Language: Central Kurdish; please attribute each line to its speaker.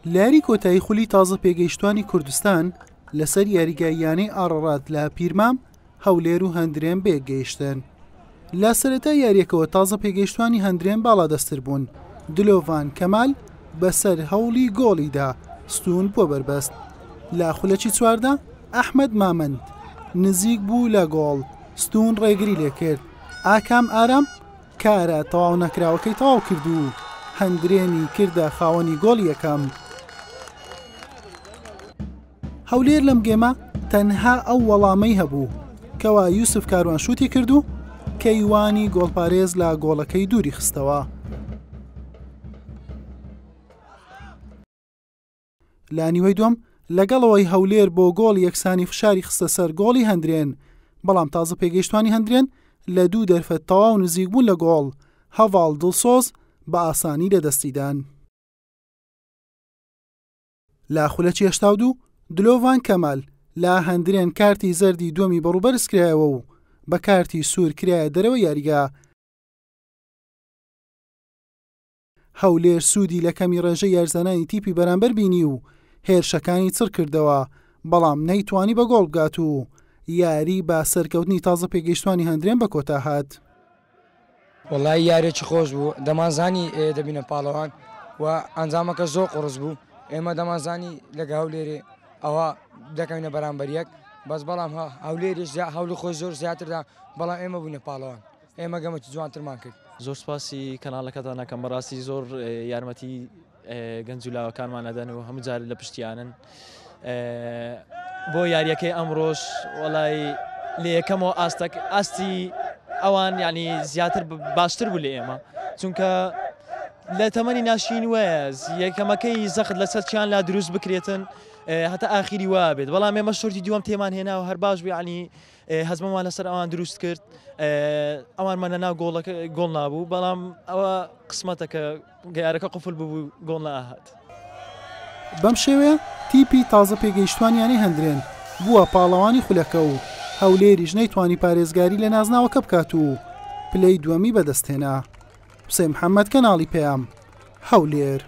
Speaker 1: لە یاری کۆتایی خولی تازە پێگەیشتوانی کوردستان لەسەر یاریگای یانەی ئاڕاڕات لە پیرمام، هەولێر و هەندرێن بەیەکگەیشتن. لە سەرەتای یارییەکەوە تازە پێگەیشتوانی هەندرێن باڵادەستتر بوون، دلۆڤان کەمال بەسەر هەوڵی گۆڵیدا ستوون بووە بەربەست. لە خولەکی 14 ئەحمەد مامەند نزیک بوو لە گۆڵ، ستوون ڕێگری لێکرد، ئاکام ئارام کارە تەواو نەکراوەکەی تەواو کرد و هەندرێنی کردە خاوەنی گۆڵی یەکەم. هەولێر لەم گێمە تەنها ئەو وەڵامەی هەبوو کەوا یوسف کاروان شووتی کرد و کەیوانی گۆڵپارێز لە گۆڵەکەی دووری خستەوە. لە نیوەی دووەم لەگەڵ ئەوەی هەولێر بۆ گۆڵی یەکسانی فشاری خستە سەر گۆڵی هەندرێن، بەڵام تازە پێگەیشتوانی هەندرێن لە دوو دەرفەت تەواو نزیک بوون لە گۆڵ، هەڤاڵ دڵسۆز بە ئاسانی لەدەستیدان. لە خولەکی 82 دلۆڤان کەمال لە هەندرێن کارتی زەردی دووەمی بەڕوو بەرزکرایەوە و بە کارتی سوور کرایە دەرەوەی یاریگا. هەولێر سوودی لە کەمی ڕێژەی یاریزانانی تیپی بەرامبەر بینی و هێرشەکانی چڕکردەوە، بەڵام نەیتوانی بە گۆڵ بگات و یاری بە سەرکەوتنی تازە پێگەیشتوانی هەندرێن بە کۆتا هات.
Speaker 2: وەڵایی یاریەکی خۆش بوو دەمانزانی دەبینە پاڵەوان و ئەنجامەکە زۆر قوڕس بوو ئێمە دەمانزانی لەگە هەولێرێ ئەوە دەکەوینە بەرامبەر یەک بەس بەڵام هەولێریش هەولی خۆی زۆر زیاتردا بەڵام ئێمە بووینە پاڵەوان. ئێمە گەمەکی جوانترمان کرد.
Speaker 3: زۆر سوپاسی کەناڵەکەتان ئەکەم بەڕاستی زۆر یارمەتی گەنج و لاوەکانمان ئەدەن و هەموو جار لە پشتیانن بۆ یاریەکەی ئەمڕۆش وەڵای لە یەکەمەوە ئاستەک ئاستی ئەوان یعنی زیاتر باشتر بوو لە ئێمە چونکە لە تەمەنی ناشین وایە یەکەمەکەی زەخت لەسەر چیان لا دروست بکرێتن هەتا ئاخیری وا بێت بەڵام ئێمە شۆرتی دووەم تێمان هێنا و هەر باش بوو یعنی هەزمەمان لەسەر ئەوان دروست کرد ئەوانمان لە ناو گۆڵەکە گۆڵ نابوو بەڵام ئەوە قسمەتە کە گەیارەکە قفل ببوو گۆڵ نەئەهات.
Speaker 1: بەم شێوەیە تیپی تازە پێگەیشتوانی یانەی هەندرێن بووە پاڵەوانی خولەکە و هەولێریش نەیتوانی پارێزگاری لە نازناوەکە بکات و پلەی دووەمی بەدەستهێنا. حوسێن محەمەد، کەناڵی پەیام، هەولێر.